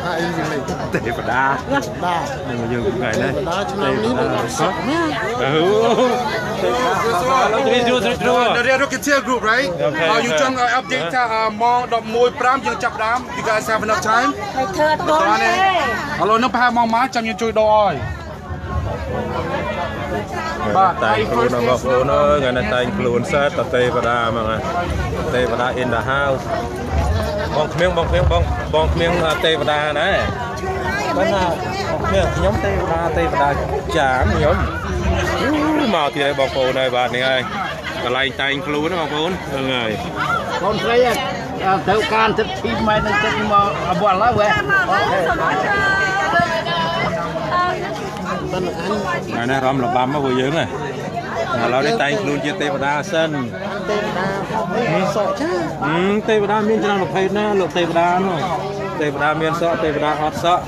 ទេវតានឹងយើងថ្ងៃនេះ ទេវតាឆ្នាំនេះមិនសក់ណា អូ The Rocketeer group, right? Okay. You ចង់ update ថាម៉ោង11:05យើងចាប់ដើម You guys have enough time? ហើយធ្វើអត់ទាន់ទេ ឥឡូវនឹងប្រហែលម៉ោងម៉ាចាំយើងជួយដកឲ្យ បាទតែងខ្លួនបងប្អូនអើយថ្ងៃនេះតែងខ្លួនសែតទេវតាហ្មងទេវតា in the house បងគ្មៀងបងគ្មៀងបងបងគ្មៀងទេវតាណាបាទណាបងគ្មៀងខ្ញុំទេវតាទេវតាចាមខ្ញុំមកទៀតហើយបងប្អូនហើយបាទនេះហើយកន្លែងតែងខ្លួនណាបងប្អូនហ្នឹងហើយ កូនស្រីត្រូវការទឹកធីមម៉ែនឹងទឹកមកអវល់ហើយវ៉េ ថ្ងៃនេះរំលបាំមកពួកយើងហ៎ឥឡូវនេះតែងខ្លួនជាទេវតាសិន ទេវតាសក់ចា ទេវតាមានច្រើនប្រភេទណាលោកទេវតានោះទេវតាមានសក់ទេវតាអត់សក់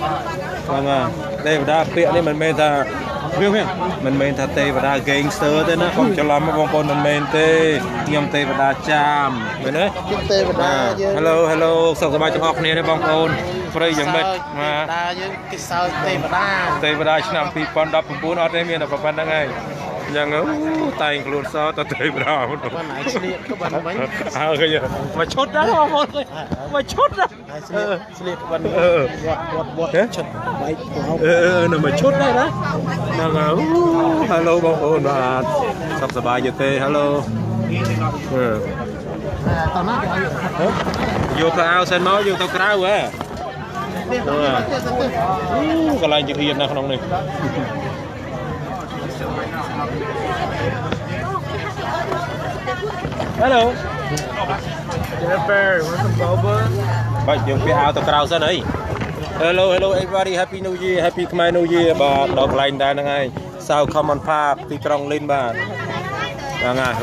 ហ្នឹងហើយទេវតាពាក្យនេះមិនមែនថាវាមិនមែនថាទេវតា gangster ទេណាកុំច្រឡំបងប្អូនមិនមែនទេខ្ញុំទេវតាចាមមែនទេ ទេវតាយើង Hello Hello សុខសប្បាយទាំងអស់គ្នាទេបងប្អូនព្រៃយ៉ាងម៉េច បាទទេវតាយើងគេសើចទេវតាទេវតាឆ្នាំ2019អត់ទេមានតែប៉ុណ្្នឹងហើយយ៉ាងតែងខ្លួនសទៅទេវតា បានឯងស្លៀកក្បិនវិញ អើឃើញមកឈុតដែរបងប្អូនមកឈុតដែរ ស្លៀកស្លៀកក្បិនវត្តវត្តវត្តឈុតបែក អឺនៅមកឈុតដែរណាហ្នឹងហើយ Hello បងប្អូនបាទសុខសប្បាយទេ Hello អឺ តោះណា យកទៅអាវសិនមកយើងទៅក្រៅហ៎កន្លែងជាហ៊ានណាក្នុងនេះ Hello Jennifer, want some boba? បាទយើងពាក់អាវទៅក្រៅសិនអី Hello Hello everybody, Happy New Year, Happy Khmer New Year បាទដល់កន្លែងដែរហ្នឹងហើយ South Common Park ទីក្រុងលីនបាទហ្នឹងហើយ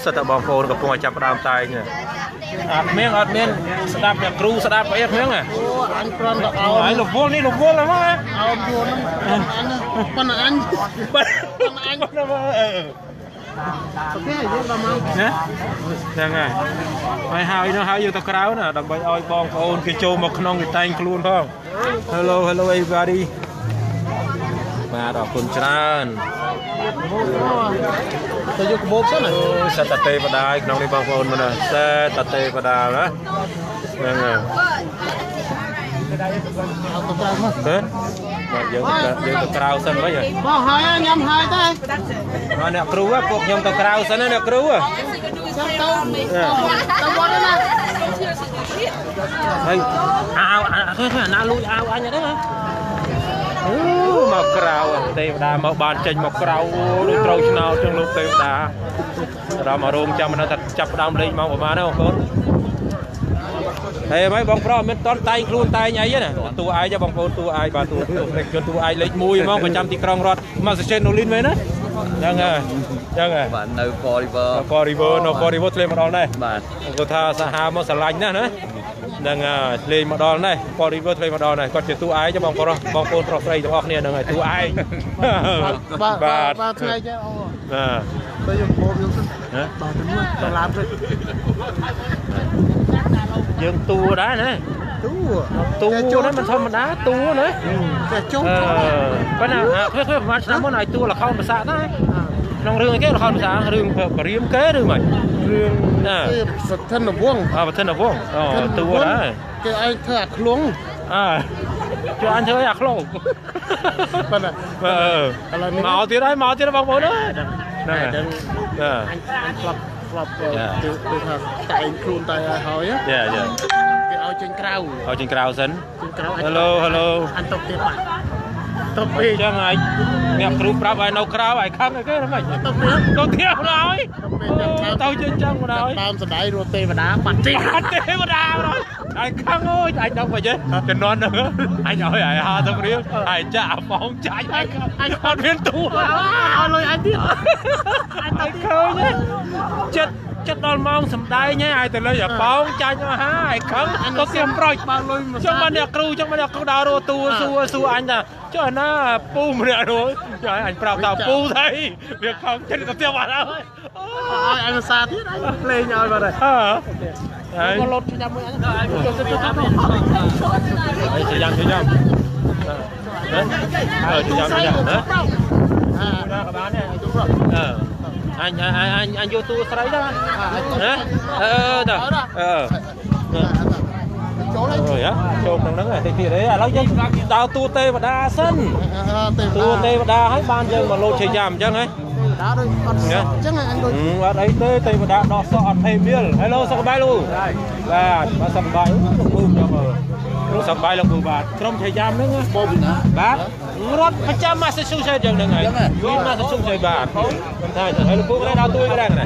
សិតតែបងប្អូនកំពុងតែចាប់ផ្ដើមតែងអត់មានអត់មានស្ដាប់អ្នកគ្រូស្ដាប់អីអត់មាន អូអញប្រន់ទៅអោ ហើយរវល់នេះរវល់ហ្មង អោយួនហ្នឹងប៉ុណ្ណាអញប៉ុណ្ណាអញអូខេយើងដល់មក ណាហ្នឹងហើយហើយហើយនោះហើយយើងទៅក្រៅណាដើម្បីឲ្យបងប្អូនគេចូលមកក្នុងគេតែងខ្លួនផង Hello Hello everybody បាទអរគុណច្រើន ទៅយកកាបូបសិនណាសិតតទេវតាក្នុងនេះបងប្អូនមើលណាសិតតទេវតាណាហ្នឹងហើយហ៎បាទយើងយើងទៅក្រៅសិនវិញ បងហើយញ៉ាំហើយទេ បាទអ្នកគ្រូពួកខ្ញុំទៅក្រៅសិនណាអ្នកគ្រូ ចាំទៅទៅវត្តណា ហើយអាវឃើញអាណាលួចអាវអញហ្នឹងអូមកក្រៅទេវតាមកបានចេញមកក្រៅដូចត្រូវឆ្នោតចឹងលោកទេវតារំរោងចាំមិនថាចាប់ដើមលេងម៉ោងប្រហែលណាបងប្អូនហេម៉េចបងប្រុសមានតន់តែងខ្លួនតែងអីណាតួឯងបងប្អូនតួឯងបាទតួជនតួឯងលេខ1ហ្មងប្រចាំទីក្រុងរដ្ឋ Massachusetts នៅលីនមែនណាហ្នឹងហើយហ្នឹងហើយ បាទនៅ Fall River Fall River នៅ Fall River ធ្លាមកដល់ដែរ បាទ គាត់ថាសាហាវមកស្រឡាញ់ណាស់ណាហ្នឹងហើយលេងមកដល់នេះ Fall River ធ្លាមកដល់នេះគាត់ជាតួឯងបងប្រុសបងប្អូនប្រុសស្រីទាំងអស់គ្នាហ្នឹងហើយតួឯង បាទបាទថ្ងៃចេះអូ បាទ ទៅយកបោបយកសិន ណា ដល់ទៅទៅឡានទៅ យើងតួដែរណា តួ តួហ្នឹងមិនធម្មតាតួណា តែចូល ប៉ុន្តែឃើញប្រហែលឆ្នាំមុនឲ្យតួល្ខោនភាសាដែរក្នុងរឿងអីគេល្ខោនភាសារឿងបរៀមគេឬមិន រឿង ណា សធិនវង្ស អប្រធិនវង្សអូតួដែរ គេឲ្យធ្វើអាឃ្លង អើជួយអញធ្វើអាឃ្លង ប៉ុន្តែ ឥឡូវមកទៀតហើយមកទៀតបងប្អូនអើយហ្នឹងហើយ អញធ្លាប់ធ្លាប់គឺថាតែងខ្លួនតែហើយ យ៉ាយ៉ា គេឲ្យចេញក្រៅ ឲ្យចេញក្រៅសិន ចេញក្រៅ Hello Hello អញតុកទៀតបាទតុកពេក ចឹងហើយអ្នកគ្រូប្រាប់ឲ្យនៅក្រៅឲ្យខឹងអីគេហ្នឹង តុកទៀត តុកទៀតហើយទៅចេញចឹងមកហើយ តាមសដៃរត់ទេវតាបាត់ទេ បាត់ទេវតាមកហើយខឹងអូយអញដឹងបើចេះជំនាន់ហ្នឹងអញឲ្យឲ្យ50រៀលហើយចាក់បងចាញ់ហើយអញអត់មានតួ ឲ្យលុយអញទៀត អញទៅឃើញចិត្តចិត្តដល់ម៉ោងសំដែងហើយឲ្យទៅលេងអាប៉ោងចាញ់អស់ហើយខឹងទៅទៀមប្រូច បើលុយ ចុះមកអ្នកគ្រូចុះមកអ្នកគ្រូដើររស់តួសួរសួរអញថាចុះអាណាពូម្នាក់នោះចុះអញប្រាប់ថាពូស្អីវាខឹងចិត្តទៅទៀមបាត់ហើយ ឲ្យអញសាទៀតអញលេងឲ្យបាត់ហើយ ហើយ ក៏លត់ចាំមួយអញទៅទៅទៅ ហើយ យ៉ាំឆៃយ៉ាំអឺឆៃយ៉ាំឆៃយ៉ាំណាណាក៏បានដែរអឺអញអញអញយកទូស្រីដែរណាអឺទៅអឺ ចូល ហើយចូលក្នុងហ្នឹងតិចទៀតទេឥឡូវយើងដើរទូទេវតាសិនទូទេវតាហើយបានយើងមកលោតឆៃយ៉ាំអញ្ចឹងហ៎ ដើរដូចអត់សក់អញ្ចឹងអញដូច អត់អីទេទេវតាដោះសក់អត់ភេមៀល Hello សុខសប្បាយលោកបាទបាទសុខសប្បាយលោកពូខ្ញុំលោកសុខសប្បាយលោកពូបាទក្រុមឆៃយ៉ាំហ្នឹង បងពីណា បាទរត់ប្រចាំ Massachusetts យើងហ្នឹងហើយវិញ Massachusetts បាទខ្ញុំថាហើយលោកពូក៏ដែរដើរទួយក៏ដែរណា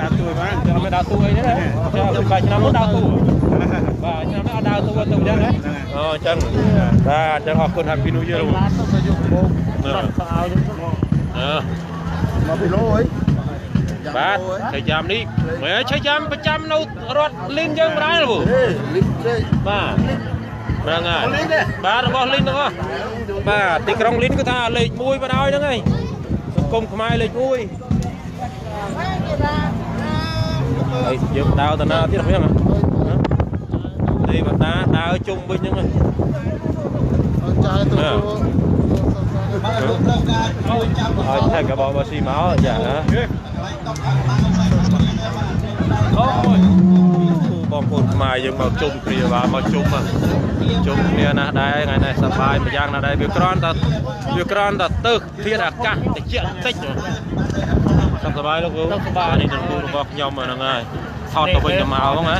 ដើរទួយបាន ចាំមិនដើរទួយអីទេណាចាំបាទឆ្នាំនោះដើរទួយបាទឆ្នាំនេះអត់ដើរទួយទៅអញ្ចឹងណាអូអញ្ចឹងបាទអញ្ចឹងអរគុណ Happy New Year លោក បាទទៅយកបងបាទឲ្យ អឺ មកពីឡូអី បាទឆៃយ៉ាំនេះឆៃយ៉ាំប្រចាំនៅរដ្ឋលីនយើងមិនដែរលោក លីនទេ បាទហ្នឹងហើយបាទរបស់លីនទាំងអស់បាទទីក្រុងលីនគឺថាលេខ1បណ្ដោយហ្នឹងហើយសង្គមខ្មែរលេខ1ហើយយើងដើរទៅណាទៀតខ្ញុំទេវតាដើរជុំវិញហ្នឹង ចាយទៅ ហើយថែកបបស៊ីមកចាអូយបងប្អូនខ្មែរយើងមកជុំគ្នាបាទមកជុំជុំគ្នាណាស់ដែរថ្ងៃនេះសប្បាយម្យ៉ាងណាស់ដែរវាគ្រាន់តែទៅធាតុអាកាសត្រជាក់បន្តិចសុខសប្បាយលោកគ្រូបាទនេះលោកគ្រូរបស់ខ្ញុំហ្នឹងហើយថតទៅវិញទៅមកហ្នឹងណា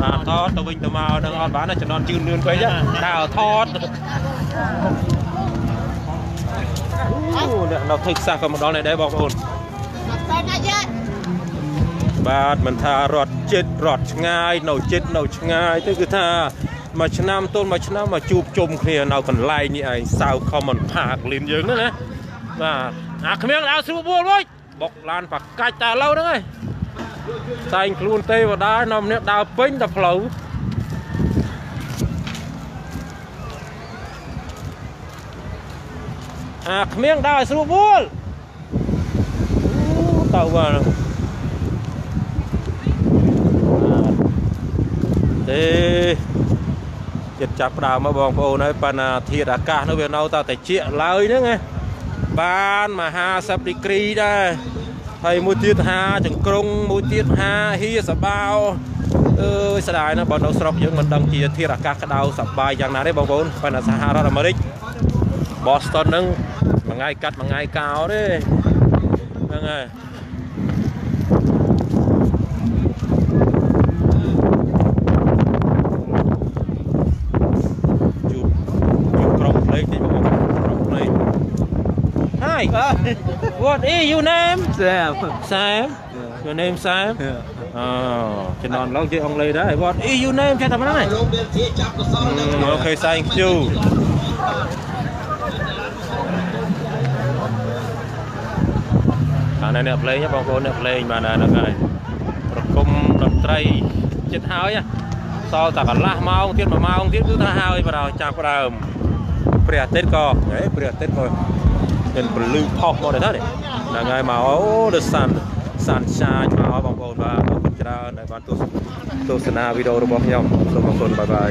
បាទថតទៅវិញទៅមកហ្នឹងអត់បានចំណន់ជឿនលឿនពេកដើរថតអូអ្នកនៅថេកសាសក៏មកដល់នេះដែរបងប្អូនបាទមិនថារត់ចិត្តរត់ឆ្ងាយនៅចិត្តនៅឆ្ងាយទៅគឺថាមួយឆ្នាំទល់មួយឆ្នាំមកជួបជុំគ្នានៅកន្លែងនេះឯង South Common Park លីនយើងហ្នឹងណាបាទអាគ្មានដើរស្រួលបួលវិញបុកឡានបកាច់តែឥឡូវហ្នឹងឯងតែងខ្លួនទេវតានៅម្នាក់ដើរពេញតែផ្លូវអាគ្មានដើរស្រួលបួលទៅបាទទេចិត្តចាប់ដើមមកបងប្អូនហើយប៉ុន្តែធាតុអាកាសនោះវានៅតែត្រជាក់ឡើយហ្នឹងណាបានមក50ឌីគ្រីដែរហើយមួយទៀត5ចង្ក្រុងមួយទៀត5ហៀសបោអើយស្ដាយណាស់បើនៅស្រុកយើងមិនដឹងជាធាតុអាកាសក្តៅសប្បាយយ៉ាងណាទេបងប្អូនប៉ុន្តែសហរដ្ឋអាមេរិក Boston ហ្នឹងមួយថ្ងៃកាត់មួយថ្ងៃកោទេហ្នឹងហើយជួបក្រុមភ្លេងតិចបងប្អូនក្រុមភ្លេង Hi What is your name Sam Sam Your name Sam អូចំណន់ឡងនិយាយអង់គ្លេសដែរ What is your name ចេះតែប៉ុណ្ណឹងឯង Okay thank you អានេះអ្នកភ្លេងបងប្អូនអ្នកភ្លេងបាទហ្នឹងហើយប្រគំតន្ត្រីចិត្តហើយសល់តែកន្លះម៉ោងទៀត1ម៉ោងទៀតគឺថាហើយបាទចាប់ដើមព្រះអាទិត្យក៏ព្រះអាទិត្យក៏មានពលឺផុសមកដែរទេហ្នឹងហើយមកអូ the sun sunshine មកបងប្អូនបាទអរគុណច្រើនដែលបានទស្សនាវីដេអូរបស់ខ្ញុំសូមអរគុណបាយបាយ